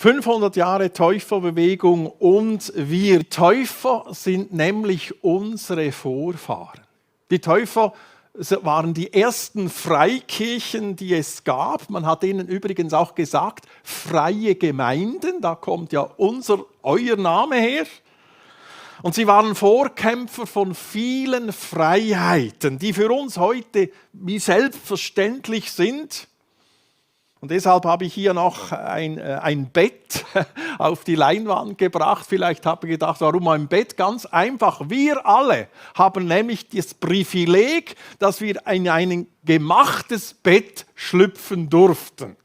500 Jahre Täuferbewegung und wir Täufer sind nämlich unsere Vorfahren. Die Täufer waren die ersten Freikirchen, die es gab. Man hat ihnen übrigens auch gesagt, freie Gemeinden, da kommt ja euer Name her. Und sie waren Vorkämpfer von vielen Freiheiten, die für uns heute wie selbstverständlich sind. Und deshalb habe ich hier noch ein Bett auf die Leinwand gebracht. Vielleicht habt ihr gedacht, warum ein Bett? Ganz einfach. Wir alle haben nämlich das Privileg, dass wir in ein gemachtes Bett schlüpfen durften.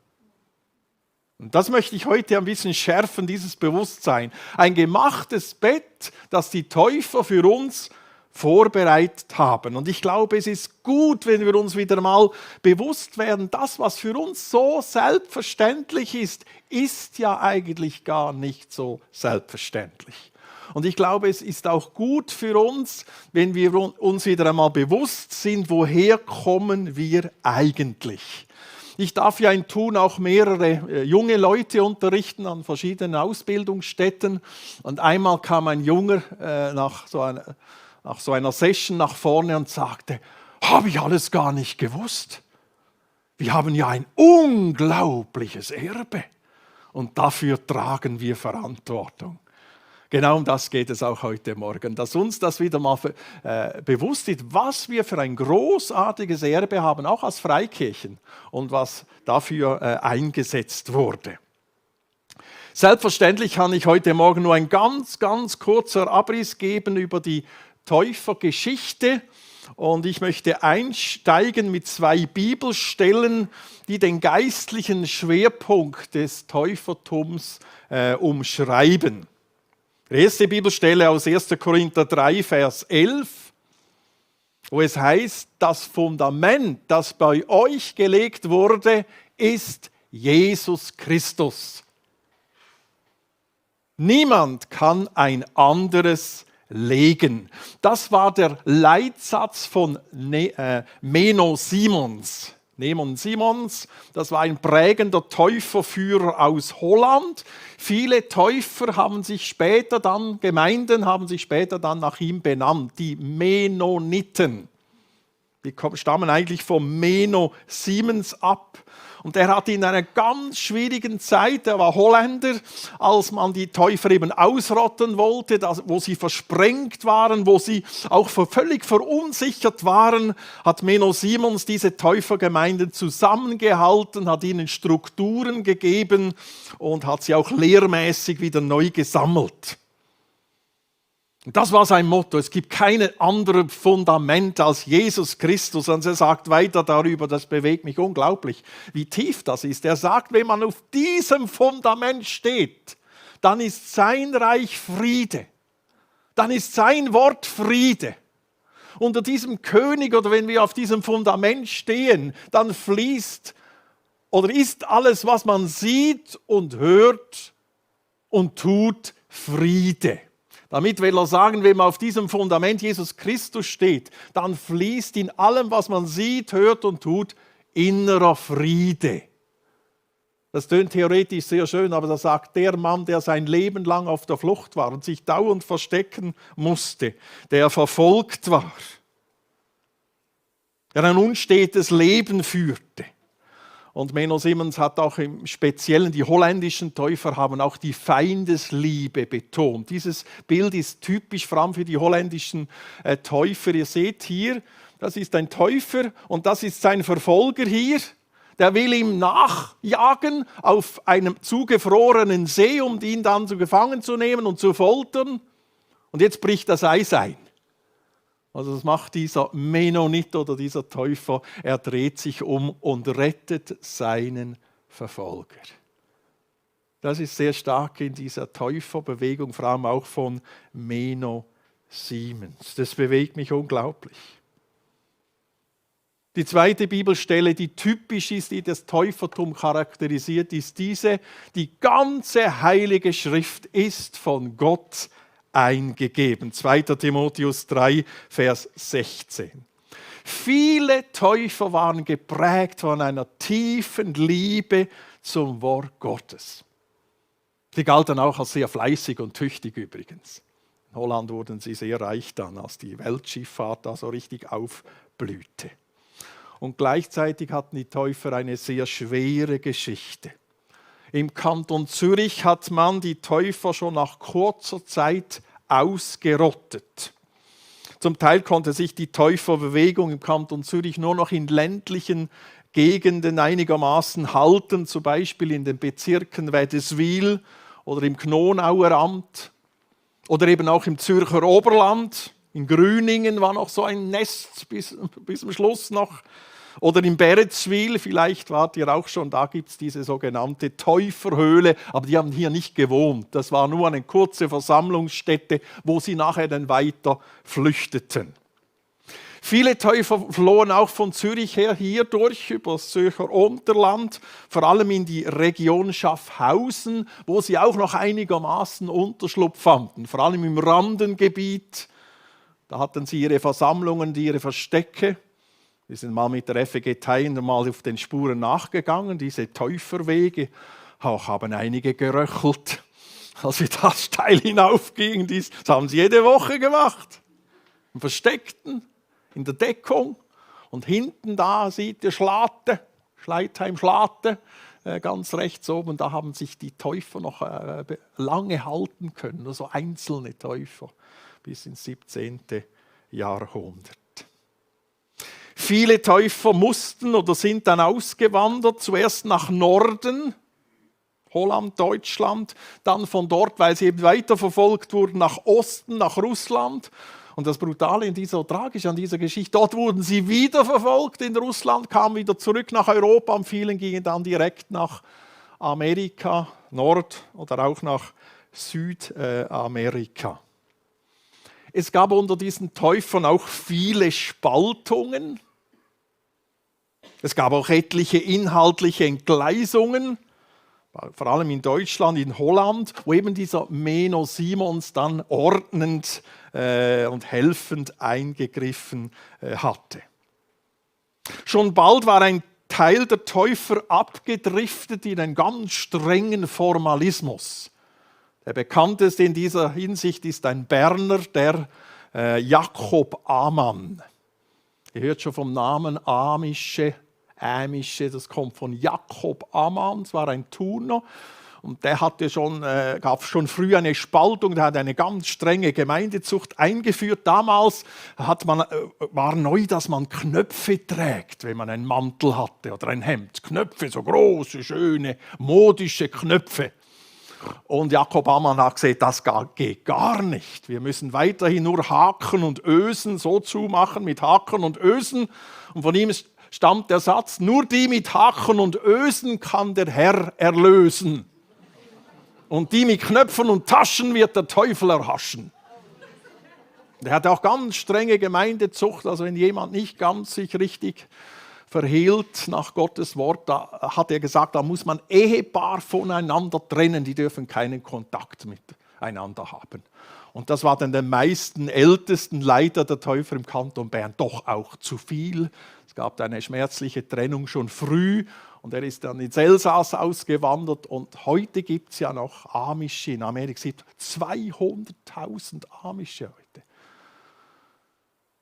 Und das möchte ich heute ein bisschen schärfen, dieses Bewusstsein. Ein gemachtes Bett, das die Täufer für uns vorbereitet haben. Und ich glaube, es ist gut, wenn wir uns wieder mal bewusst werden, das, was für uns so selbstverständlich ist, ist ja eigentlich gar nicht so selbstverständlich. Und ich glaube, es ist auch gut für uns, wenn wir uns wieder einmal bewusst sind, woher kommen wir eigentlich. Ich darf ja in Thun auch mehrere junge Leute unterrichten an verschiedenen Ausbildungsstätten. Und einmal kam ein Junger nach so einer Session nach vorne und sagte, habe ich alles gar nicht gewusst. Wir haben ja ein unglaubliches Erbe und dafür tragen wir Verantwortung. Genau um das geht es auch heute Morgen, dass uns das wieder mal bewusst ist, was wir für ein großartiges Erbe haben, auch als Freikirchen und was dafür eingesetzt wurde. Selbstverständlich kann ich heute Morgen nur ein ganz, ganz kurzer Abriss geben über die Täufergeschichte und ich möchte einsteigen mit 2 Bibelstellen, die den geistlichen Schwerpunkt des Täufertums umschreiben. Die erste Bibelstelle aus 1. Korinther 3, Vers 11, wo es heißt, das Fundament, das bei euch gelegt wurde, ist Jesus Christus. Niemand kann ein anderes legen. Das war der Leitsatz von Menno Simons. Menno Simons, das war ein prägender Täuferführer aus Holland. Viele Täufer Gemeinden haben sich später dann nach ihm benannt, die Mennoniten. Die stammen eigentlich vom Menno Simons ab. Und er hat in einer ganz schwierigen Zeit, er war Holländer, als man die Täufer eben ausrotten wollte, wo sie versprengt waren, wo sie auch völlig verunsichert waren, hat Menno Simons diese Täufergemeinden zusammengehalten, hat ihnen Strukturen gegeben und hat sie auch lehrmäßig wieder neu gesammelt. Das war sein Motto, es gibt kein anderes Fundament als Jesus Christus. Und er sagt weiter darüber, das bewegt mich unglaublich, wie tief das ist. Er sagt, wenn man auf diesem Fundament steht, dann ist sein Reich Friede. Dann ist sein Wort Friede. Unter diesem König oder wenn wir auf diesem Fundament stehen, dann fließt oder ist alles, was man sieht und hört und tut, Friede. Damit will er sagen, wenn man auf diesem Fundament Jesus Christus steht, dann fließt in allem, was man sieht, hört und tut, innerer Friede. Das tönt theoretisch sehr schön, aber das sagt der Mann, der sein Leben lang auf der Flucht war und sich dauernd verstecken musste, der verfolgt war, der ein unstetes Leben führte. Und Menno Simons hat auch im Speziellen, die holländischen Täufer haben auch die Feindesliebe betont. Dieses Bild ist typisch vor allem für die holländischen Täufer. Ihr seht hier, das ist ein Täufer und das ist sein Verfolger hier. Der will ihm nachjagen auf einem zugefrorenen See, um ihn dann gefangen zu nehmen und zu foltern. Und jetzt bricht das Eis ein. Also das macht dieser Mennonit oder dieser Täufer, er dreht sich um und rettet seinen Verfolger. Das ist sehr stark in dieser Täuferbewegung, vor allem auch von Menno Simons. Das bewegt mich unglaublich. Die zweite Bibelstelle, die typisch ist, die das Täufertum charakterisiert, ist diese: Die ganze Heilige Schrift ist von Gott eingegeben. 2. Timotheus 3, Vers 16. Viele Täufer waren geprägt von einer tiefen Liebe zum Wort Gottes. Sie galten auch als sehr fleißig und tüchtig übrigens. In Holland wurden sie sehr reich dann, als die Weltschifffahrt da so richtig aufblühte. Und gleichzeitig hatten die Täufer eine sehr schwere Geschichte. Im Kanton Zürich hat man die Täufer schon nach kurzer Zeit ausgerottet. Zum Teil konnte sich die Täuferbewegung im Kanton Zürich nur noch in ländlichen Gegenden einigermaßen halten, zum Beispiel in den Bezirken Wädenswil oder im Knonauer Amt oder eben auch im Zürcher Oberland. In Grüningen war noch so ein Nest bis zum Schluss noch. Oder in Beretzwil, vielleicht wart ihr auch schon, da gibt es diese sogenannte Täuferhöhle, aber die haben hier nicht gewohnt. Das war nur eine kurze Versammlungsstätte, wo sie nachher dann weiter flüchteten. Viele Täufer flohen auch von Zürich her hier durch, über das Zürcher Unterland, vor allem in die Region Schaffhausen, wo sie auch noch einigermaßen Unterschlupf fanden, vor allem im Randengebiet. Da hatten sie ihre Versammlungen, ihre Verstecke. Wir sind mal mit der FEG Thain mal auf den Spuren nachgegangen, diese Täuferwege. Auch haben einige geröchelt, als wir da steil hinaufgingen. Das haben sie jede Woche gemacht. Im Versteckten, in der Deckung. Und hinten da seht ihr Schlate, Schleitheim-Schlate, ganz rechts oben. Da haben sich die Täufer noch lange halten können, nur so einzelne Täufer bis ins 17. Jahrhundert. Viele Täufer mussten oder sind dann ausgewandert, zuerst nach Norden, Holland, Deutschland, dann von dort, weil sie eben weiterverfolgt wurden, nach Osten, nach Russland. Und das Brutale und so tragisch an dieser Geschichte, dort wurden sie wieder verfolgt in Russland, kamen wieder zurück nach Europa und vielen gingen dann direkt nach Amerika, Nord- oder auch nach Südamerika. Es gab unter diesen Täufern auch viele Spaltungen. Es gab auch etliche inhaltliche Entgleisungen, vor allem in Deutschland, in Holland, wo eben dieser Menno Simons dann ordnend und helfend eingegriffen hatte. Schon bald war ein Teil der Täufer abgedriftet in einen ganz strengen Formalismus. Der bekannteste in dieser Hinsicht ist ein Berner, der Jakob Amann. Ihr hört schon vom Namen Amische, das kommt von Jakob Amann, es war ein Turner und der gab schon früh eine Spaltung, der hat eine ganz strenge Gemeindezucht eingeführt. Damals war neu, dass man Knöpfe trägt, wenn man einen Mantel hatte oder ein Hemd. Knöpfe, so große, schöne, modische Knöpfe. Und Jakob Amann hat gesagt, das geht gar nicht. Wir müssen weiterhin nur Haken und Ösen so zumachen mit Haken und Ösen. Und von ihm stammt der Satz, nur die mit Haken und Ösen kann der Herr erlösen. Und die mit Knöpfen und Taschen wird der Teufel erhaschen. Er hatte auch ganz strenge Gemeindezucht, also wenn jemand nicht ganz sich richtig verhielt nach Gottes Wort, da hat er gesagt, da muss man Ehepaar voneinander trennen, die dürfen keinen Kontakt miteinander haben. Und das war dann den meisten ältesten Leiter der Täufer im Kanton Bern doch auch zu viel. Es gab eine schmerzliche Trennung schon früh und er ist dann ins Elsass ausgewandert und heute gibt es ja noch Amische in Amerika. Es gibt 200.000 Amische heute.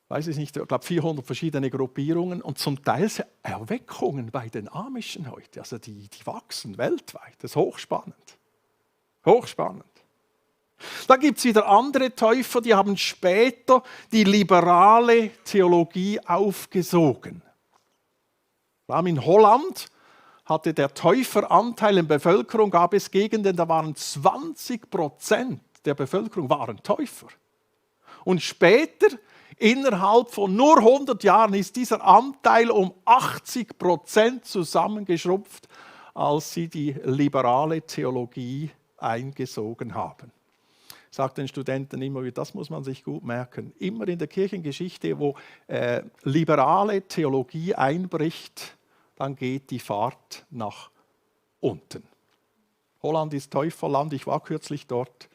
Weiß ich nicht, ich glaube 400 verschiedene Gruppierungen und zum Teil Erweckungen bei den Amischen heute. Also die wachsen weltweit. Das ist hochspannend. Hochspannend. Da gibt es wieder andere Täufer, die haben später die liberale Theologie aufgesogen. Vor allem in Holland hatte der Täuferanteil in der Bevölkerung, gab es Gegenden, da waren 20% der Bevölkerung waren Täufer. Und später, innerhalb von nur 100 Jahren, ist dieser Anteil um 80% zusammengeschrumpft, als sie die liberale Theologie eingesogen haben. Ich sage den Studenten immer wieder, das muss man sich gut merken. Immer in der Kirchengeschichte, wo liberale Theologie einbricht, dann geht die Fahrt nach unten. Holland ist Täuferland, ich war kürzlich dort.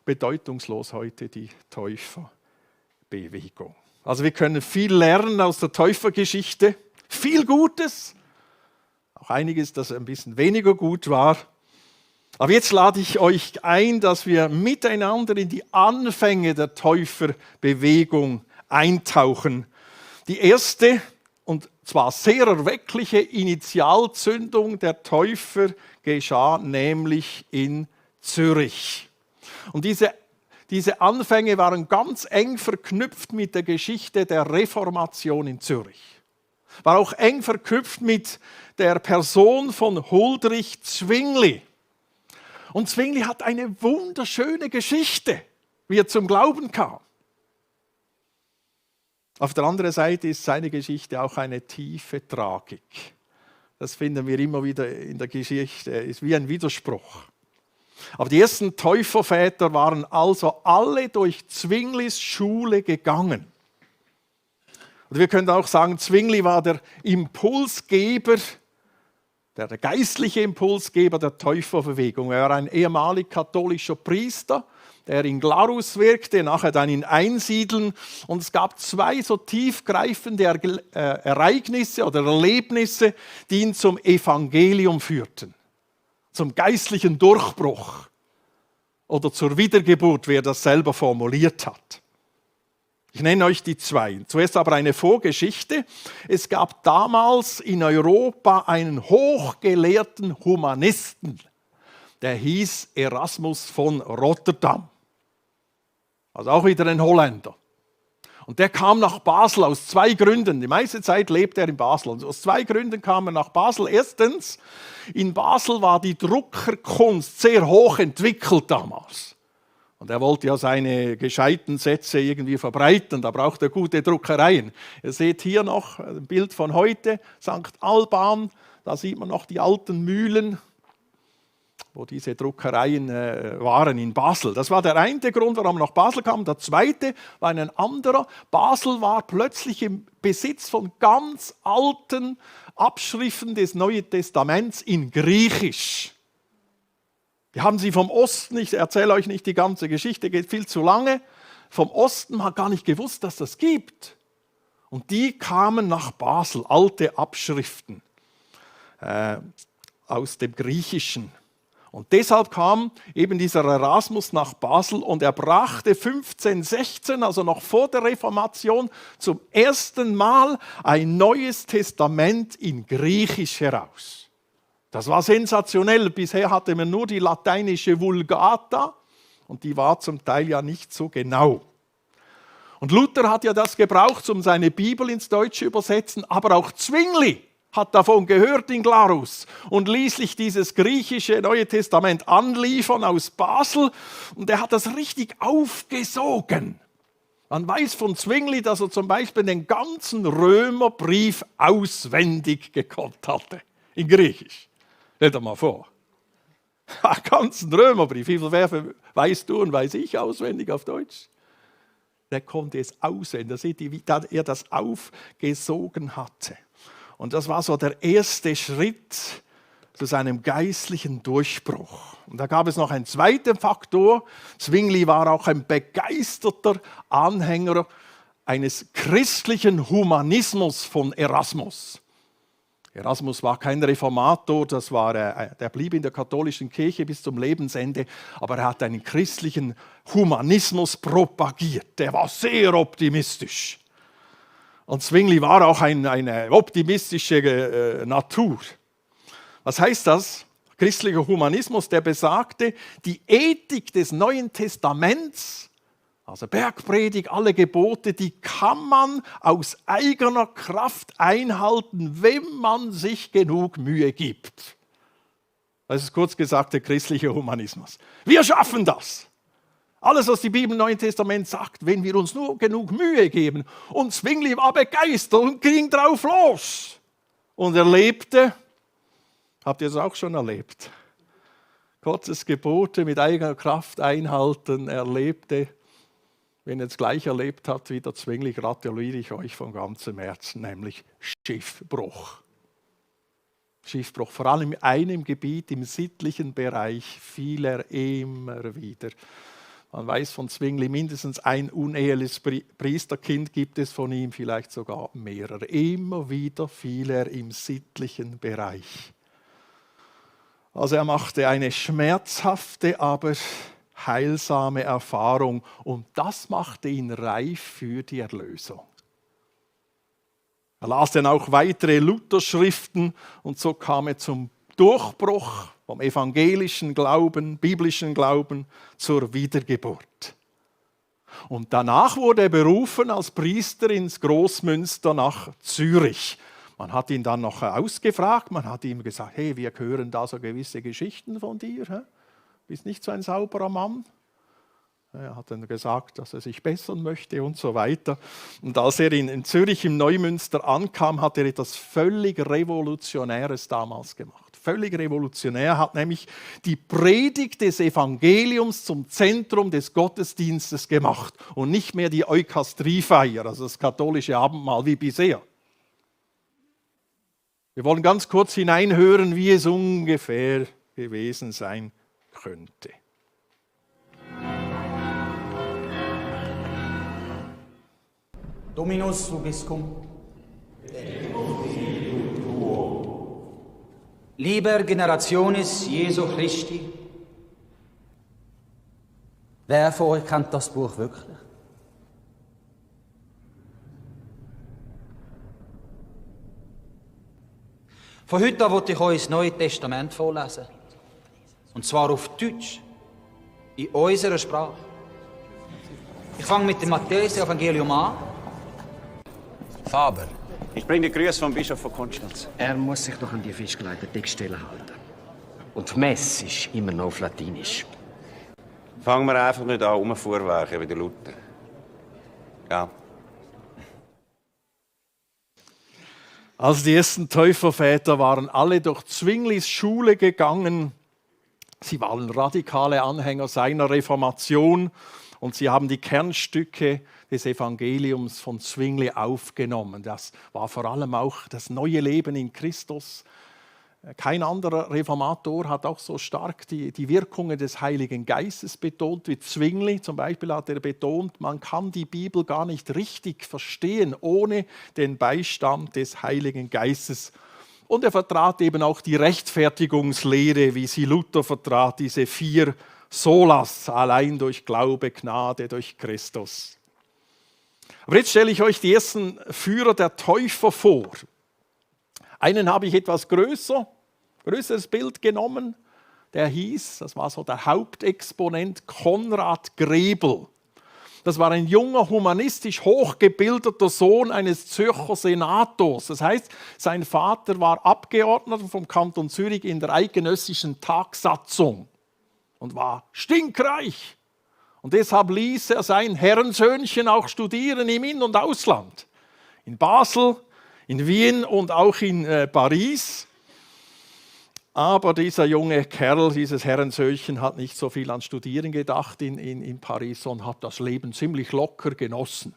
Bedeutungslos heute die Täuferbewegung. Also wir können viel lernen aus der Täufergeschichte, viel Gutes, auch einiges, das ein bisschen weniger gut war. Aber jetzt lade ich euch ein, dass wir miteinander in die Anfänge der Täuferbewegung eintauchen. Die erste und zwar sehr erweckliche Initialzündung der Täufer geschah nämlich in Zürich. Und diese Anfänge waren ganz eng verknüpft mit der Geschichte der Reformation in Zürich. War auch eng verknüpft mit der Person von Huldrych Zwingli. Und Zwingli hat eine wunderschöne Geschichte, wie er zum Glauben kam. Auf der anderen Seite ist seine Geschichte auch eine tiefe Tragik. Das finden wir immer wieder in der Geschichte, ist wie ein Widerspruch. Aber die ersten Täuferväter waren also alle durch Zwinglis Schule gegangen. Und wir können auch sagen, Zwingli war der Impulsgeber, der geistliche Impulsgeber der Täuferbewegung. Er war ein ehemaliger katholischer Priester, der in Glarus wirkte, nachher dann in Einsiedeln. Und es gab zwei so tiefgreifende Ereignisse oder Erlebnisse, die ihn zum Evangelium führten. Zum geistlichen Durchbruch oder zur Wiedergeburt, wer das selber formuliert hat. Ich nenne euch die zwei. Zuerst aber eine Vorgeschichte. Es gab damals in Europa einen hochgelehrten Humanisten, der hieß Erasmus von Rotterdam. Also auch wieder ein Holländer. Und der kam nach Basel aus zwei Gründen. Die meiste Zeit lebt er in Basel. Und aus zwei Gründen kam er nach Basel. Erstens, in Basel war die Druckerkunst sehr hoch entwickelt damals. Und er wollte ja seine gescheiten Sätze irgendwie verbreiten. Da braucht er gute Druckereien. Ihr seht hier noch ein Bild von heute, St. Alban. Da sieht man noch die alten Mühlen, wo diese Druckereien waren in Basel. Das war der eine Grund, warum er nach Basel kam. Der zweite war ein anderer. Basel war plötzlich im Besitz von ganz alten Abschriften des Neuen Testaments in Griechisch. Die haben sie vom Osten, ich erzähle euch nicht die ganze Geschichte, geht viel zu lange, vom Osten hat gar nicht gewusst, dass das gibt. Und die kamen nach Basel, alte Abschriften aus dem Griechischen. Und deshalb kam eben dieser Erasmus nach Basel und er brachte 1516, also noch vor der Reformation, zum ersten Mal ein Neues Testament in Griechisch heraus. Das war sensationell. Bisher hatte man nur die lateinische Vulgata und die war zum Teil ja nicht so genau. Und Luther hat ja das gebraucht, um seine Bibel ins Deutsche zu übersetzen, aber auch Zwingli hat davon gehört in Glarus und ließ sich dieses griechische Neue Testament anliefern aus Basel und er hat das richtig aufgesogen. Man weiß von Zwingli, dass er zum Beispiel den ganzen Römerbrief auswendig gekonnt hatte, in Griechisch. Stell dir mal vor, den ganzen Römerbrief, wie viel Verse weißt du und weiß ich auswendig auf Deutsch? Der konnte es auswendig, da seht ihr, wie er das aufgesogen hatte. Und das war so der erste Schritt zu seinem geistlichen Durchbruch. Und da gab es noch einen zweiten Faktor. Zwingli war auch ein begeisterter Anhänger eines christlichen Humanismus von Erasmus. Erasmus war kein Reformator, der blieb in der katholischen Kirche bis zum Lebensende, aber er hat einen christlichen Humanismus propagiert. Der war sehr optimistisch. Und Zwingli war auch eine optimistische Natur. Was heißt das? Christlicher Humanismus, der besagte, die Ethik des Neuen Testaments, also Bergpredigt, alle Gebote, die kann man aus eigener Kraft einhalten, wenn man sich genug Mühe gibt. Das ist kurz gesagt der christliche Humanismus. Wir schaffen das. Alles, was die Bibel im Neuen Testament sagt, wenn wir uns nur genug Mühe geben. Und Zwingli war begeistert und ging drauf los. Und er lebte, habt ihr das auch schon erlebt? Gottes Gebote mit eigener Kraft einhalten, er lebte. Wenn ihr es gleich erlebt habt wie der Zwingli, gratuliere ich euch von ganzem Herzen, nämlich Schiffbruch. Schiffbruch, vor allem in einem Gebiet, im sittlichen Bereich, fiel er immer wieder. Man weiß von Zwingli, mindestens ein uneheliches Priesterkind gibt es von ihm, vielleicht sogar mehrere. Immer wieder fiel er im sittlichen Bereich. Also er machte eine schmerzhafte, aber heilsame Erfahrung und das machte ihn reif für die Erlösung. Er las dann auch weitere Lutherschriften und so kam er zum Durchbruch vom evangelischen Glauben, biblischen Glauben zur Wiedergeburt. Und danach wurde er berufen als Priester ins Großmünster nach Zürich. Man hat ihn dann noch ausgefragt, man hat ihm gesagt, hey, wir hören da so gewisse Geschichten von dir, hä? Bist nicht so ein sauberer Mann. Er hat dann gesagt, dass er sich bessern möchte und so weiter. Und als er in Zürich im Neumünster ankam, hat er etwas völlig Revolutionäres damals gemacht. Völlig revolutionär, hat nämlich die Predigt des Evangeliums zum Zentrum des Gottesdienstes gemacht und nicht mehr die Eucharistiefeier, also das katholische Abendmahl wie bisher. Wir wollen ganz kurz hineinhören, wie es ungefähr gewesen sein könnte. Dominus vobiscum. Liber Generationis Jesu Christi. Wer von euch kennt das Buch wirklich? Von heute an wollte ich euch das Neue Testament vorlesen. Und zwar auf Deutsch, in unserer Sprache. Ich fange mit dem Matthäus-Evangelium an. Faber, ich bringe die Grüße vom Bischof von Konstanz. Er muss sich doch an die festgelegten Textstellen halten. Und die Messe ist immer noch auf Latinisch. Fangen wir einfach nicht an, rumfuhrwerken wie der Luther. Ja. Also die ersten Täuferväter waren alle durch Zwinglis Schule gegangen. Sie waren radikale Anhänger seiner Reformation und sie haben die Kernstücke des Evangeliums von Zwingli aufgenommen. Das war vor allem auch das neue Leben in Christus. Kein anderer Reformator hat auch so stark die Wirkungen des Heiligen Geistes betont wie Zwingli. Zum Beispiel hat er betont, man kann die Bibel gar nicht richtig verstehen ohne den Beistand des Heiligen Geistes. Und er vertrat eben auch die Rechtfertigungslehre, wie sie Luther vertrat, diese 4 Solas, allein durch Glaube, Gnade, durch Christus. Aber jetzt stelle ich euch die ersten Führer der Täufer vor. Einen habe ich etwas größeres Bild genommen. Der hieß, das war so der Hauptexponent, Konrad Grebel. Das war ein junger, humanistisch hochgebildeter Sohn eines Zürcher Senators. Das heißt, sein Vater war Abgeordneter vom Kanton Zürich in der eidgenössischen Tagsatzung und war stinkreich. Und deshalb ließ er sein Herrensöhnchen auch studieren im In- und Ausland. In Basel, in Wien und auch in Paris. Aber dieser junge Kerl, dieses Herrensöhnchen, hat nicht so viel an Studieren gedacht in Paris und hat das Leben ziemlich locker genossen.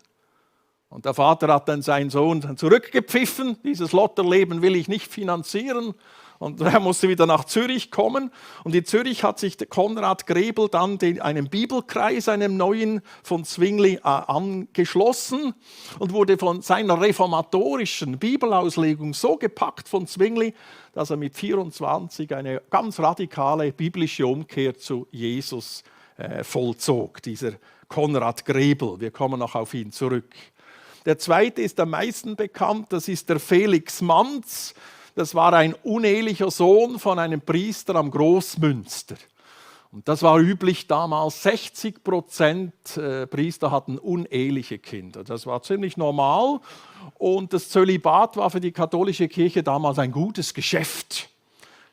Und der Vater hat dann seinen Sohn zurückgepfiffen. Dieses Lotterleben will ich nicht finanzieren. Und er musste wieder nach Zürich kommen. Und in Zürich hat sich Konrad Grebel dann einem Bibelkreis, einem neuen von Zwingli, angeschlossen und wurde von seiner reformatorischen Bibelauslegung so gepackt von Zwingli, dass er mit 24 eine ganz radikale biblische Umkehr zu Jesus vollzog. Dieser Konrad Grebel, wir kommen noch auf ihn zurück. Der zweite ist am meisten bekannt, das ist der Felix Manz. Das war ein unehelicher Sohn von einem Priester am Großmünster. Und das war üblich damals, 60% Priester hatten uneheliche Kinder. Das war ziemlich normal und das Zölibat war für die katholische Kirche damals ein gutes Geschäft.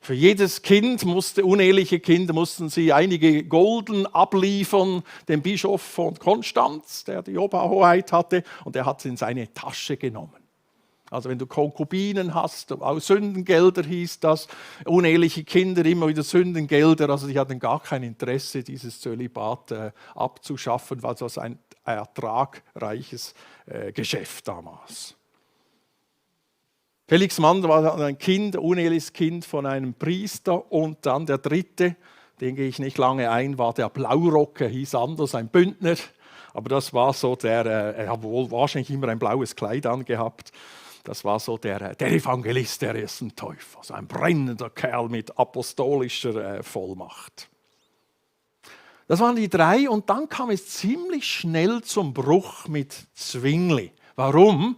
Für jedes Kind uneheliche Kinder mussten sie einige Gulden abliefern, dem Bischof von Konstanz, der die Oberhoheit hatte, und er hat es in seine Tasche genommen. Also wenn du Konkubinen hast, auch Sündengelder hieß das, uneheliche Kinder, immer wieder Sündengelder, also die hatten gar kein Interesse, dieses Zölibat abzuschaffen, weil das ein ertragreiches Geschäft damals. Felix Mann war ein Kind, uneheliches Kind von einem Priester und dann der dritte, den gehe ich nicht lange ein, war der Blaurock, er hieß anders, ein Bündner, aber das war so er hat wohl wahrscheinlich immer ein blaues Kleid angehabt. Das war so der Evangelist der ersten Täufer, so ein brennender Kerl mit apostolischer Vollmacht. Das waren die 3 und dann kam es ziemlich schnell zum Bruch mit Zwingli. Warum?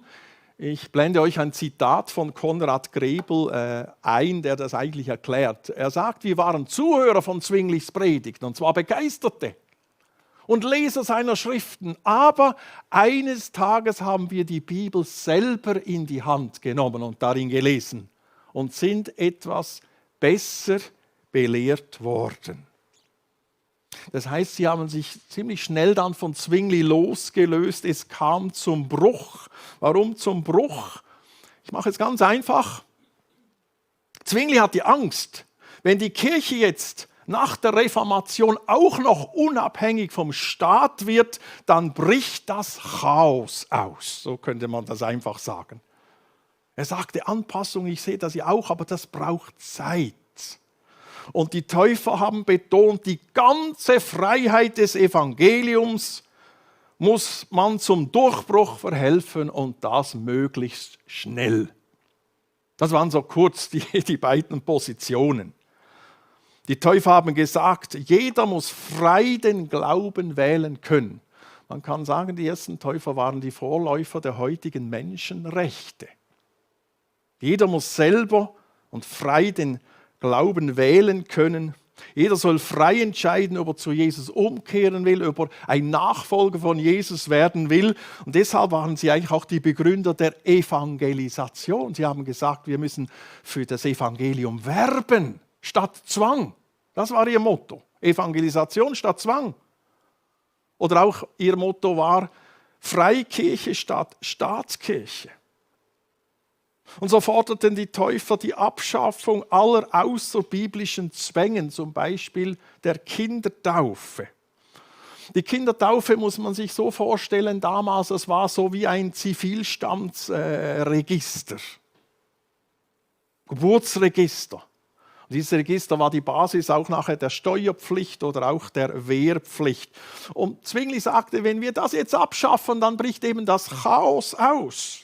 Ich blende euch ein Zitat von Konrad Grebel ein, der das eigentlich erklärt. Er sagt, wir waren Zuhörer von Zwinglis Predigt, und zwar Begeisterte und Leser seiner Schriften. Aber eines Tages haben wir die Bibel selber in die Hand genommen und darin gelesen und sind etwas besser belehrt worden. Das heißt, sie haben sich ziemlich schnell dann von Zwingli losgelöst. Es kam zum Bruch. Warum zum Bruch? Ich mache es ganz einfach. Zwingli hatte Angst, wenn die Kirche jetzt nach der Reformation auch noch unabhängig vom Staat wird, dann bricht das Chaos aus. So könnte man das einfach sagen. Er sagte, Anpassung, ich sehe das ja auch, aber das braucht Zeit. Und die Täufer haben betont, die ganze Freiheit des Evangeliums muss man zum Durchbruch verhelfen und das möglichst schnell. Das waren so kurz die beiden Positionen. Die Täufer haben gesagt, jeder muss frei den Glauben wählen können. Man kann sagen, die ersten Täufer waren die Vorläufer der heutigen Menschenrechte. Jeder muss selber und frei den Glauben wählen können. Jeder soll frei entscheiden, ob er zu Jesus umkehren will, ob er ein Nachfolger von Jesus werden will. Und deshalb waren sie eigentlich auch die Begründer der Evangelisation. Sie haben gesagt, wir müssen für das Evangelium werben, statt Zwang. Das war ihr Motto. Evangelisation statt Zwang. Oder auch ihr Motto war Freikirche statt Staatskirche. Und so forderten die Täufer die Abschaffung aller außerbiblischen Zwängen, zum Beispiel der Kindertaufe. Die Kindertaufe muss man sich so vorstellen, damals, es war so wie ein Zivilstandsregister, Geburtsregister. Und dieses Register war die Basis auch nachher der Steuerpflicht oder auch der Wehrpflicht. Und Zwingli sagte, wenn wir das jetzt abschaffen, dann bricht eben das Chaos aus.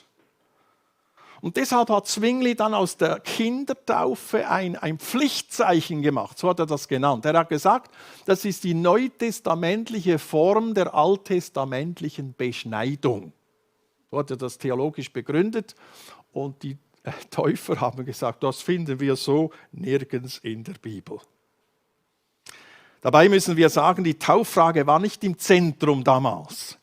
Und deshalb hat Zwingli dann aus der Kindertaufe ein Pflichtzeichen gemacht, so hat er das genannt. Er hat gesagt, das ist die neutestamentliche Form der alttestamentlichen Beschneidung. So hat er das theologisch begründet und die Täufer haben gesagt, das finden wir so nirgends in der Bibel. Dabei müssen wir sagen, die Tauffrage war nicht im Zentrum damals.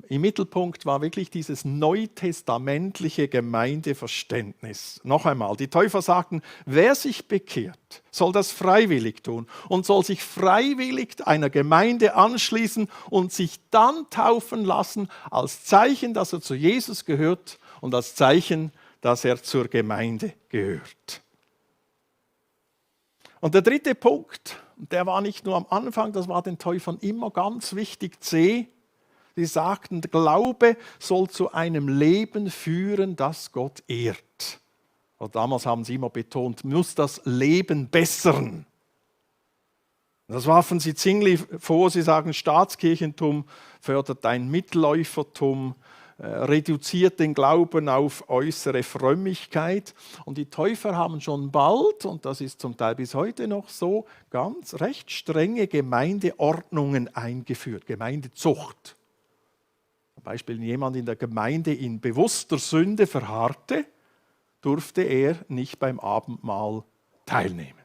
Im Mittelpunkt war wirklich dieses neutestamentliche Gemeindeverständnis. Noch einmal, die Täufer sagten, wer sich bekehrt, soll das freiwillig tun und soll sich freiwillig einer Gemeinde anschließen und sich dann taufen lassen als Zeichen, dass er zu Jesus gehört und als Zeichen, dass er zur Gemeinde gehört. Und der 3. Punkt, der war nicht nur am Anfang, das war den Täufern immer ganz wichtig, C. Sie sagten, der Glaube soll zu einem Leben führen, das Gott ehrt. Und damals haben sie immer betont, muss das Leben bessern. Das warfen sie Zwingli vor, sie sagen, Staatskirchentum fördert ein Mitläufertum, reduziert den Glauben auf äußere Frömmigkeit. Und die Täufer haben schon bald, und das ist zum Teil bis heute noch so, ganz recht strenge Gemeindeordnungen eingeführt, Gemeindezucht. Zum Beispiel, wenn jemand in der Gemeinde in bewusster Sünde verharrte, durfte er nicht beim Abendmahl teilnehmen.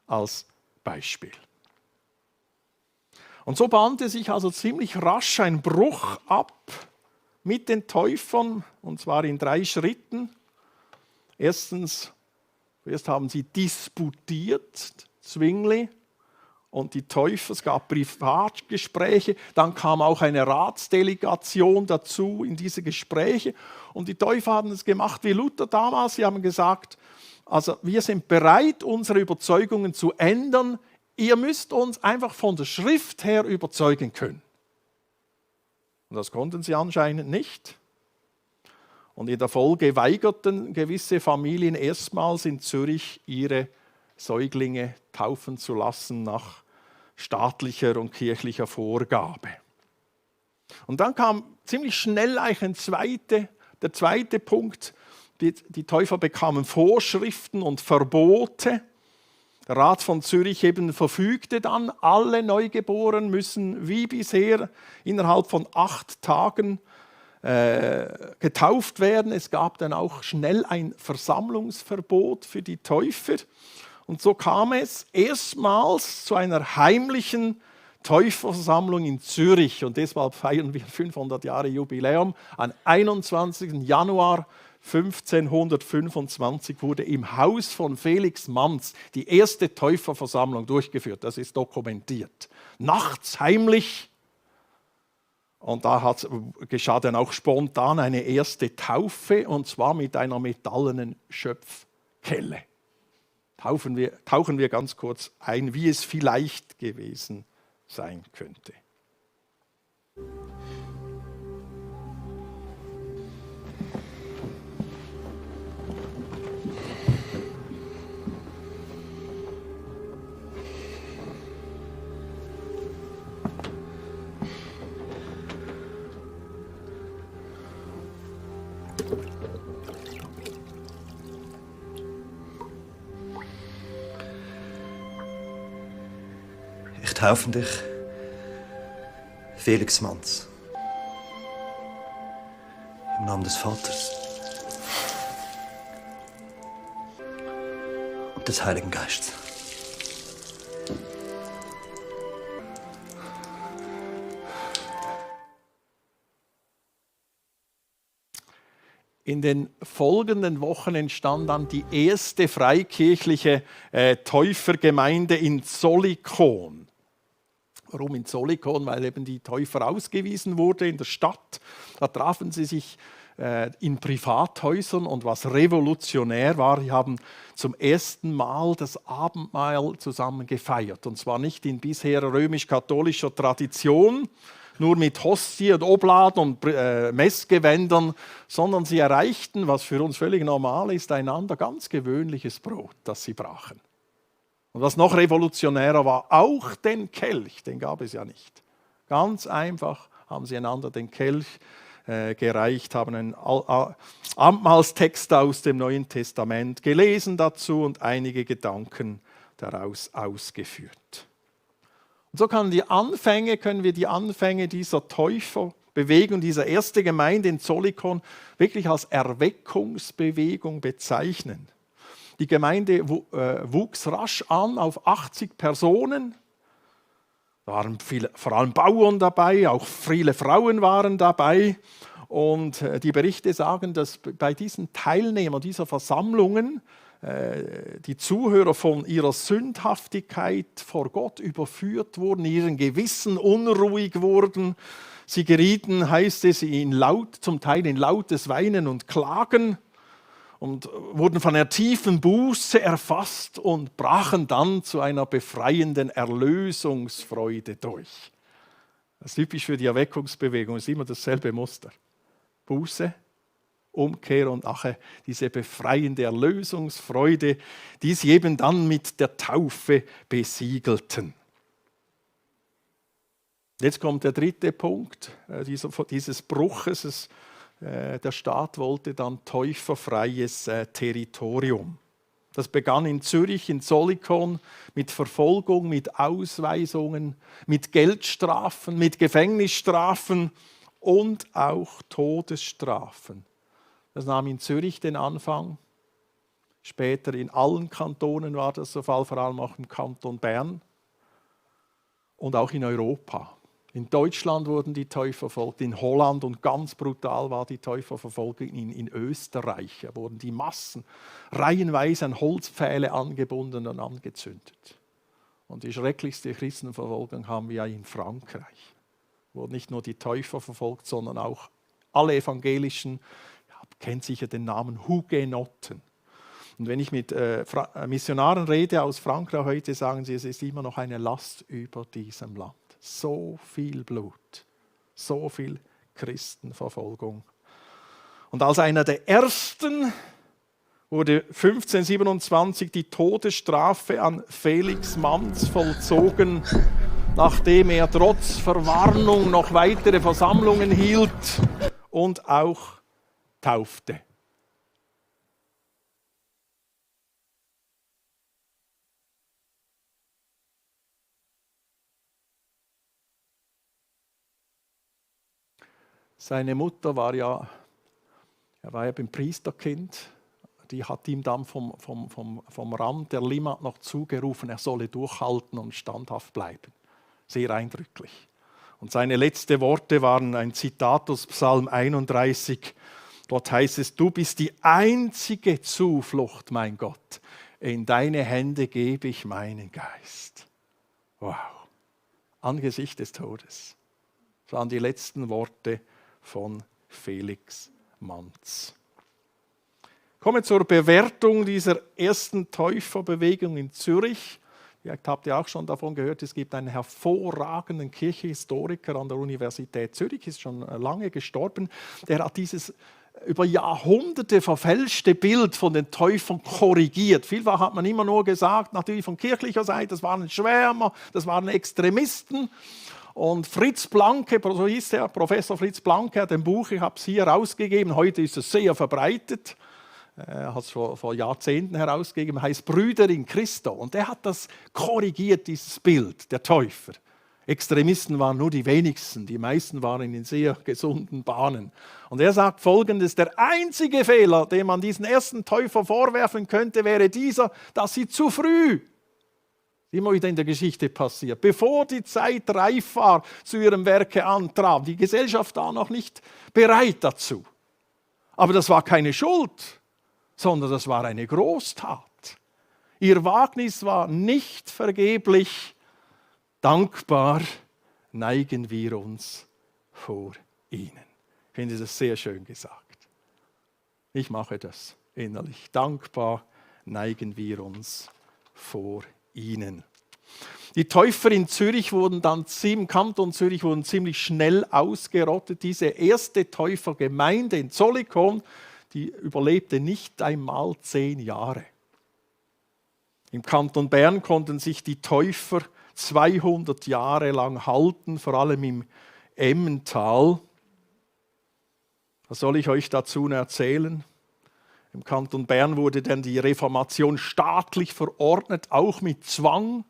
Als Beispiel. Und so bahnte sich also ziemlich rasch ein Bruch ab mit den Täufern, und zwar in 3 Schritten. Erst haben sie disputiert, Zwingli und die Täufer, es gab Privatgespräche, dann kam auch eine Ratsdelegation dazu in diese Gespräche und die Täufer haben es gemacht wie Luther damals, sie haben gesagt, also wir sind bereit, unsere Überzeugungen zu ändern, ihr müsst uns einfach von der Schrift her überzeugen können. Und das konnten sie anscheinend nicht. Und in der Folge weigerten gewisse Familien erstmals in Zürich, ihre Säuglinge taufen zu lassen nach staatlicher und kirchlicher Vorgabe. Und dann kam ziemlich schnell eigentlich der zweite Punkt, Die Täufer bekamen Vorschriften und Verbote. Der Rat von Zürich eben verfügte dann, alle Neugeborenen müssen wie bisher innerhalb von 8 Tagen getauft werden. Es gab dann auch schnell ein Versammlungsverbot für die Täufer. Und so kam es erstmals zu einer heimlichen Täuferversammlung in Zürich. Und deshalb feiern wir 500 Jahre Jubiläum. Am 21. Januar 1525 wurde im Haus von Felix Manz die erste Täuferversammlung durchgeführt. Das ist dokumentiert. Nachts heimlich. Und da geschah dann auch spontan eine erste Taufe, und zwar mit einer metallenen Schöpfkelle. Tauchen wir ganz kurz ein, wie es vielleicht gewesen sein könnte. Ich taufe dich, Felix Manz. Im Namen des Vaters und des Heiligen Geistes. In den folgenden Wochen entstand dann die erste freikirchliche Täufergemeinde in Zollikoon. Warum in Zollikoon? Weil eben die Täufer ausgewiesen wurde in der Stadt. Da trafen sie sich in Privathäusern, und was revolutionär war, sie haben zum ersten Mal das Abendmahl zusammen gefeiert. Und zwar nicht in bisher römisch-katholischer Tradition, nur mit Hostie und Obladen und Messgewändern, sondern sie erreichten, was für uns völlig normal ist, einander ganz gewöhnliches Brot, das sie brachen. Und was noch revolutionärer war, auch den Kelch, den gab es ja nicht. Ganz einfach haben sie einander den Kelch gereicht, haben einen Abendmahlstext aus dem Neuen Testament gelesen dazu und einige Gedanken daraus ausgeführt. Und so können wir die Anfänge dieser Täuferbewegung, dieser ersten Gemeinde in Zollikoon wirklich als Erweckungsbewegung bezeichnen. Die Gemeinde wuchs rasch an auf 80 Personen. Da waren vor allem Bauern dabei, auch viele Frauen waren dabei. Und die Berichte sagen, dass bei diesen Teilnehmern dieser Versammlungen die Zuhörer von ihrer Sündhaftigkeit vor Gott überführt wurden, ihren Gewissen unruhig wurden. Sie gerieten, heißt es, zum Teil in lautes Weinen und Klagen und wurden von einer tiefen Buße erfasst und brachen dann zu einer befreienden Erlösungsfreude durch. Das ist typisch für die Erweckungsbewegung, ist immer dasselbe Muster. Buße, Umkehr und nachher diese befreiende Erlösungsfreude, die sie eben dann mit der Taufe besiegelten. Jetzt kommt der dritte Punkt dieses Bruches. Der Staat wollte dann täuferfreies Territorium. Das begann in Zürich, in Zollikoon, mit Verfolgung, mit Ausweisungen, mit Geldstrafen, mit Gefängnisstrafen und auch Todesstrafen. Das nahm in Zürich den Anfang. Später in allen Kantonen war das der Fall, vor allem auch im Kanton Bern und auch in Europa. In Deutschland wurden die Täufer verfolgt, in Holland, und ganz brutal war die Täuferverfolgung in Österreich. Da wurden die Massen reihenweise an Holzpfähle angebunden und angezündet. Und die schrecklichste Christenverfolgung haben wir ja in Frankreich. Da wurden nicht nur die Täufer verfolgt, sondern auch alle evangelischen, kennt sicher den Namen, Hugenotten. Und wenn ich mit Missionaren rede aus Frankreich heute, sagen sie, es ist immer noch eine Last über diesem Land. So viel Blut, so viel Christenverfolgung. Und als einer der ersten wurde 1527 die Todesstrafe an Felix Manz vollzogen, nachdem er trotz Verwarnung noch weitere Versammlungen hielt und auch taufte. Seine Mutter war ja beim Priesterkind. Die hat ihm dann vom Rand der Limmat noch zugerufen, er solle durchhalten und standhaft bleiben. Sehr eindrücklich. Und seine letzten Worte waren ein Zitat aus Psalm 31. Dort heißt es, du bist die einzige Zuflucht, mein Gott. In deine Hände gebe ich meinen Geist. Wow. Angesichts des Todes. Das waren die letzten Worte von Felix Manz. Kommen wir zur Bewertung dieser ersten Täuferbewegung in Zürich. Vielleicht habt ihr auch schon davon gehört, es gibt einen hervorragenden Kirchenhistoriker an der Universität Zürich, ist schon lange gestorben. Der hat dieses über Jahrhunderte verfälschte Bild von den Täufern korrigiert. Vielfach hat man immer nur gesagt, natürlich von kirchlicher Seite, das waren Schwärmer, das waren Extremisten. Und Fritz Blanke, so hieß der, Professor Fritz Blanke, hat ein Buch, ich habe es hier herausgegeben, heute ist es sehr verbreitet, er hat es vor Jahrzehnten herausgegeben, heißt Brüder in Christo. Und er hat das korrigiert, dieses Bild der Täufer. Extremisten waren nur die wenigsten, die meisten waren in sehr gesunden Bahnen. Und er sagt Folgendes, der einzige Fehler, den man diesen ersten Täufer vorwerfen könnte, wäre dieser, dass sie zu früh, immer wieder in der Geschichte passiert, bevor die Zeit reif war, zu ihrem Werke antraben. Die Gesellschaft war noch nicht bereit dazu. Aber das war keine Schuld, sondern das war eine Großtat. Ihr Wagnis war nicht vergeblich. Dankbar neigen wir uns vor ihnen. Ich finde das sehr schön gesagt. Ich mache das innerlich. Dankbar neigen wir uns vor ihnen. Die Täufer in Zürich wurden dann im Kanton Zürich wurden ziemlich schnell ausgerottet. Diese erste Täufergemeinde in Zollikoon, die überlebte nicht einmal 10 Jahre. Im Kanton Bern konnten sich die Täufer 200 Jahre lang halten, vor allem im Emmental. Was soll ich euch dazu erzählen? Im Kanton Bern wurde dann die Reformation staatlich verordnet, auch mit Zwang.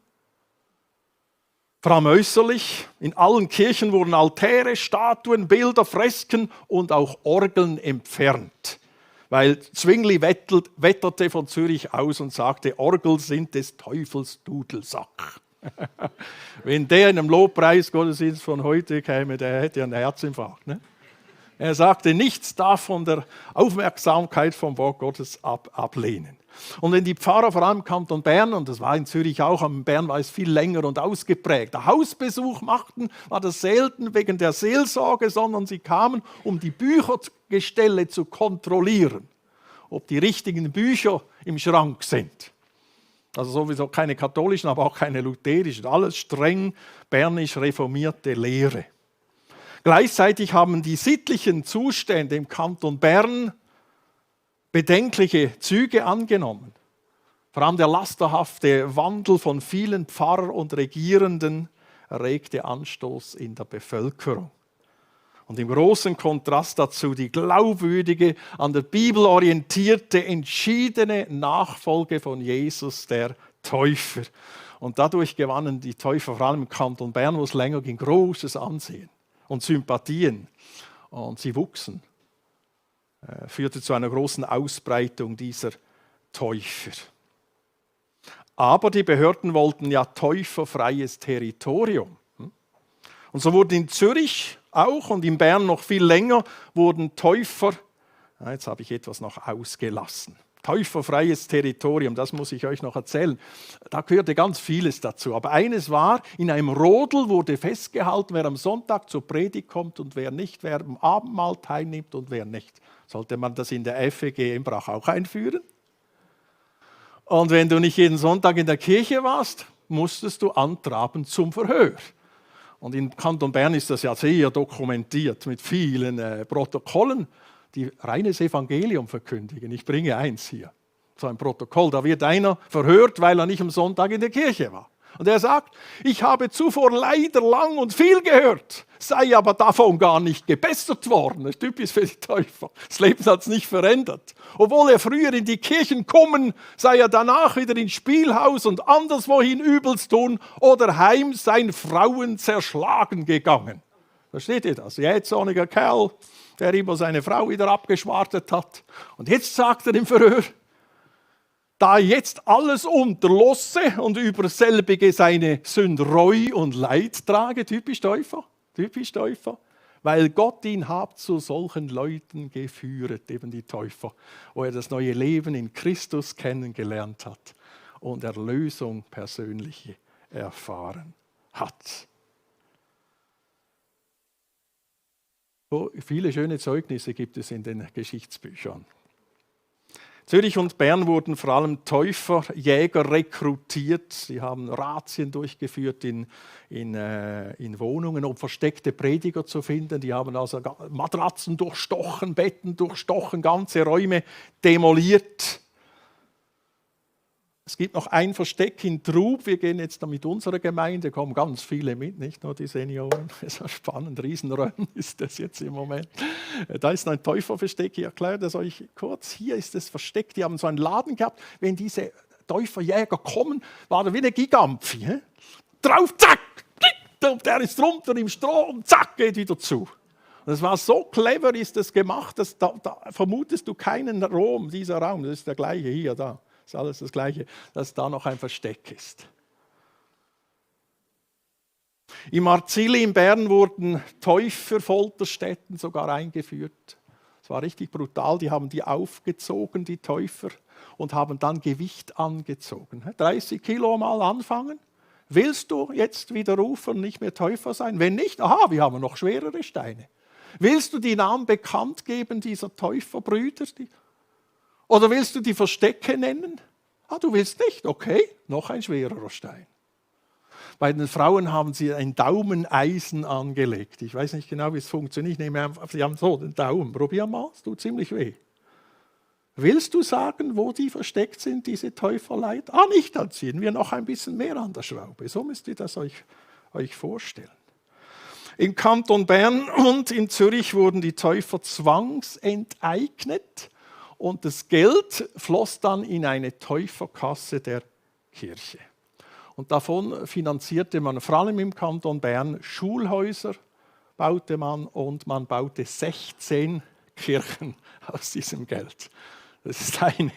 Vor allem äußerlich. In allen Kirchen wurden Altäre, Statuen, Bilder, Fresken und auch Orgeln entfernt. Weil Zwingli wetterte von Zürich aus und sagte, Orgel sind des Teufels Dudelsack. Wenn der in einem Lobpreisgottesdienst von heute käme, der hätte einen Herzinfarkt. Ne? Er sagte, nichts darf von der Aufmerksamkeit vom Wort Gottes ablehnen. Und wenn die Pfarrer, vor allem im Kanton Bern, und das war in Zürich auch, aber in Bern war es viel länger und ausgeprägt, der Hausbesuch machten, war das selten wegen der Seelsorge, sondern sie kamen, um die Büchergestelle zu kontrollieren, ob die richtigen Bücher im Schrank sind. Also sowieso keine katholischen, aber auch keine lutherischen, alles streng bernisch reformierte Lehre. Gleichzeitig haben die sittlichen Zustände im Kanton Bern bedenkliche Züge angenommen. Vor allem der lasterhafte Wandel von vielen Pfarrer und Regierenden erregte Anstoß in der Bevölkerung. Und im großen Kontrast dazu die glaubwürdige, an der Bibel orientierte, entschiedene Nachfolge von Jesus, der Täufer. Und dadurch gewannen die Täufer, vor allem im Kanton Bern, wo es länger ging, großes Ansehen und Sympathien. Und sie wuchsen. Führte zu einer großen Ausbreitung dieser Täufer. Aber die Behörden wollten ja täuferfreies Territorium. Und so wurden in Zürich auch und in Bern noch viel länger wurden Täufer, jetzt habe ich etwas noch ausgelassen, täuferfreies Territorium, das muss ich euch noch erzählen. Da gehörte ganz vieles dazu. Aber eines war, in einem Rodel wurde festgehalten, wer am Sonntag zur Predigt kommt und wer nicht, wer am Abendmahl teilnimmt und wer nicht. Sollte man das in der FEG Embrach auch einführen? Und wenn du nicht jeden Sonntag in der Kirche warst, musstest du antraben zum Verhör. Und im Kanton Bern ist das ja sehr dokumentiert mit vielen Protokollen, die reines Evangelium verkündigen. Ich bringe eins hier, so ein Protokoll. Da wird einer verhört, weil er nicht am Sonntag in der Kirche war. Und er sagt, ich habe zuvor leider lang und viel gehört, sei aber davon gar nicht gebessert worden. Das ist typisch für die Täufer. Das Leben hat es nicht verändert. Obwohl er früher in die Kirchen kommen, sei er danach wieder ins Spielhaus und anderswohin übelst tun oder heim seinen Frauen zerschlagen gegangen. Versteht ihr das? Jähzorniger Kerl, der immer seine Frau wieder abgeschwartet hat. Und jetzt sagt er dem Verhör, da jetzt alles unterlasse und über selbige seine Sünd Reu und Leid trage, typisch Täufer, weil Gott ihn hat zu solchen Leuten geführt, eben die Täufer, wo er das neue Leben in Christus kennengelernt hat und Erlösung persönlich erfahren hat. So viele schöne Zeugnisse gibt es in den Geschichtsbüchern. Zürich und Bern wurden vor allem Täuferjäger rekrutiert. Sie haben Razzien durchgeführt in Wohnungen, um versteckte Prediger zu finden. Die haben also Matratzen durchstochen, Betten durchstochen, ganze Räume demoliert. Es gibt noch ein Versteck in Trub. Wir gehen jetzt da mit unserer Gemeinde, kommen ganz viele mit, nicht nur die Senioren. Es ist spannend, Riesenräumen ist das jetzt im Moment. Da ist ein Täuferversteck, ich erkläre das euch kurz. Hier ist das Versteck, die haben so einen Laden gehabt. Wenn diese Täuferjäger kommen, war da wie eine Gigampfi. Drauf, zack, der ist drunter im Stroh und zack, geht wieder zu. Und es war so clever, ist das gemacht, dass da vermutest du keinen Raum, dieser Raum, das ist der gleiche hier, da. Das ist alles das Gleiche, dass da noch ein Versteck ist. Im Arzili in Bern wurden Täuferfolterstätten sogar eingeführt. Es war richtig brutal, die haben die aufgezogen, die Täufer, und haben dann Gewicht angezogen. 30 Kilo mal anfangen. Willst du jetzt widerrufen und nicht mehr Täufer sein? Wenn nicht, aha, wir haben noch schwerere Steine. Willst du die Namen bekannt geben dieser Täuferbrüder? Oder willst du die Verstecke nennen? Ah, du willst nicht? Okay, noch ein schwererer Stein. Bei den Frauen haben sie ein Daumeneisen angelegt. Ich weiß nicht genau, wie es funktioniert. Ich nehme einfach, sie haben so den Daumen. Probier mal, es tut ziemlich weh. Willst du sagen, wo die versteckt sind, diese Täuferleiter? Ah, nicht, dann ziehen wir noch ein bisschen mehr an der Schraube. So müsst ihr das euch vorstellen. Im Kanton Bern und in Zürich wurden die Täufer zwangsenteignet. Und das Geld floss dann in eine Täuferkasse der Kirche. Und davon finanzierte man vor allem im Kanton Bern Schulhäuser, baute man, und man baute 16 Kirchen aus diesem Geld. Das ist eine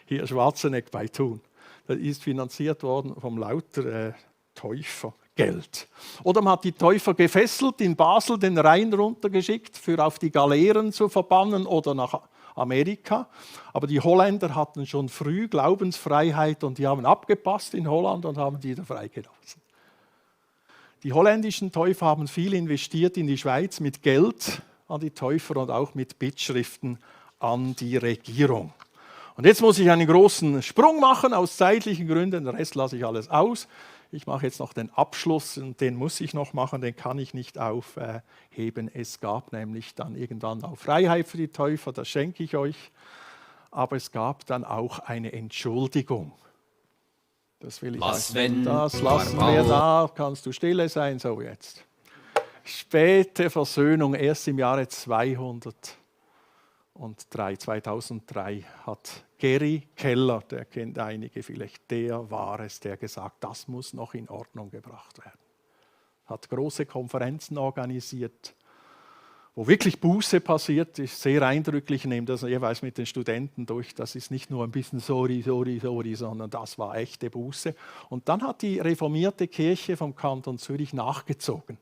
hier Schwarzenegg bei Thun. Das ist finanziert worden vom lauter Täufergeld. Oder man hat die Täufer gefesselt, in Basel den Rhein runtergeschickt, für auf die Galeeren zu verbannen oder nach Amerika. Aber die Holländer hatten schon früh Glaubensfreiheit und die haben abgepasst in Holland und haben die wieder freigelassen. Die holländischen Täufer haben viel investiert in die Schweiz mit Geld an die Täufer und auch mit Bittschriften an die Regierung. Und jetzt muss ich einen großen Sprung machen, aus zeitlichen Gründen, den Rest lasse ich alles aus. Ich mache jetzt noch den Abschluss und den muss ich noch machen, den kann ich nicht aufheben. Es gab nämlich dann irgendwann auch Freiheit für die Täufer, das schenke ich euch. Aber es gab dann auch eine Entschuldigung. Das will ich Was, euch. wenn Das lassen wir da, kannst du stille sein, so jetzt. Späte Versöhnung, erst im Jahre 2003 hat Gary Keller, der kennt einige vielleicht, der war es, der gesagt, das muss noch in Ordnung gebracht werden. Hat große Konferenzen organisiert, wo wirklich Buße passiert ist, sehr eindrücklich, nehmt das jeweils mit den Studenten durch, das ist nicht nur ein bisschen sorry, sondern das war echte Buße. Und dann hat die reformierte Kirche vom Kanton Zürich nachgezogen.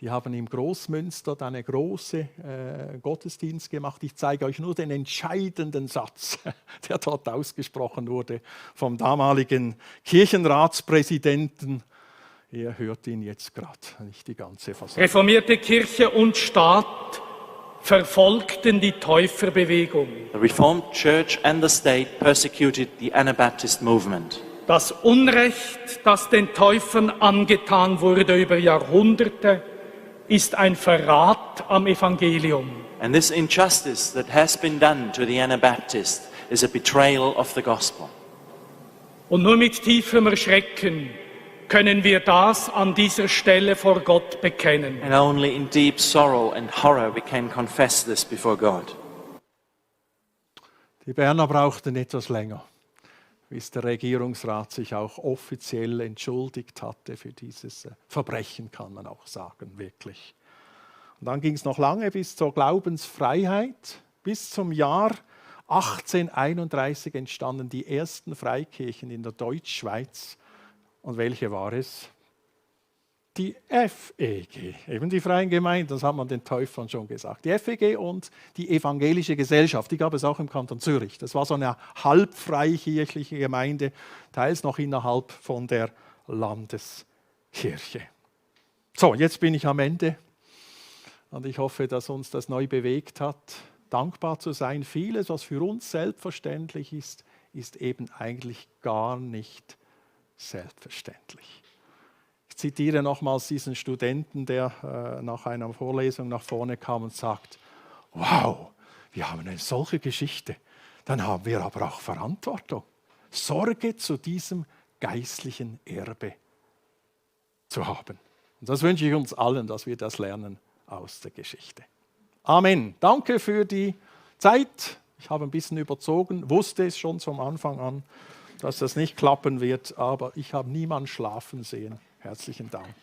Die haben im Großmünster einen großen Gottesdienst gemacht. Ich zeige euch nur den entscheidenden Satz, der dort ausgesprochen wurde vom damaligen Kirchenratspräsidenten. Ihr hört ihn jetzt gerade, nicht die ganze Versammlung. Reformierte Kirche und Staat verfolgten die Täuferbewegung. The Reformed Church and the state persecuted the Anabaptist movement. Das Unrecht, das den Täufern angetan wurde über Jahrhunderte, ist ein Verrat am Evangelium. And this injustice that has been done to the Anabaptists is a betrayal of the gospel. Und nur mit tiefem Erschrecken können wir das an dieser Stelle vor Gott bekennen. And only in deep sorrow and horror we can confess this before God. Die Berner brauchten etwas länger, bis der Regierungsrat sich auch offiziell entschuldigt hatte für dieses Verbrechen, kann man auch sagen, wirklich. Und dann ging es noch lange bis zur Glaubensfreiheit. Bis zum Jahr 1831 entstanden die ersten Freikirchen in der Deutschschweiz. Und welche war es? Die FEG, eben die Freien Gemeinden, das hat man den Täufern schon gesagt. Die FEG und die Evangelische Gesellschaft, die gab es auch im Kanton Zürich. Das war so eine halbfreikirchliche Gemeinde, teils noch innerhalb von der Landeskirche. So, jetzt bin ich am Ende und ich hoffe, dass uns das neu bewegt hat, dankbar zu sein. Vieles, was für uns selbstverständlich ist, ist eben eigentlich gar nicht selbstverständlich. Ich zitiere nochmals diesen Studenten, der nach einer Vorlesung nach vorne kam und sagt, wow, wir haben eine solche Geschichte, dann haben wir aber auch Verantwortung. Sorge zu diesem geistlichen Erbe zu haben. Und das wünsche ich uns allen, dass wir das lernen aus der Geschichte. Amen. Danke für die Zeit. Ich habe ein bisschen überzogen, wusste es schon vom Anfang an, dass das nicht klappen wird, aber ich habe niemanden schlafen sehen. Herzlichen Dank.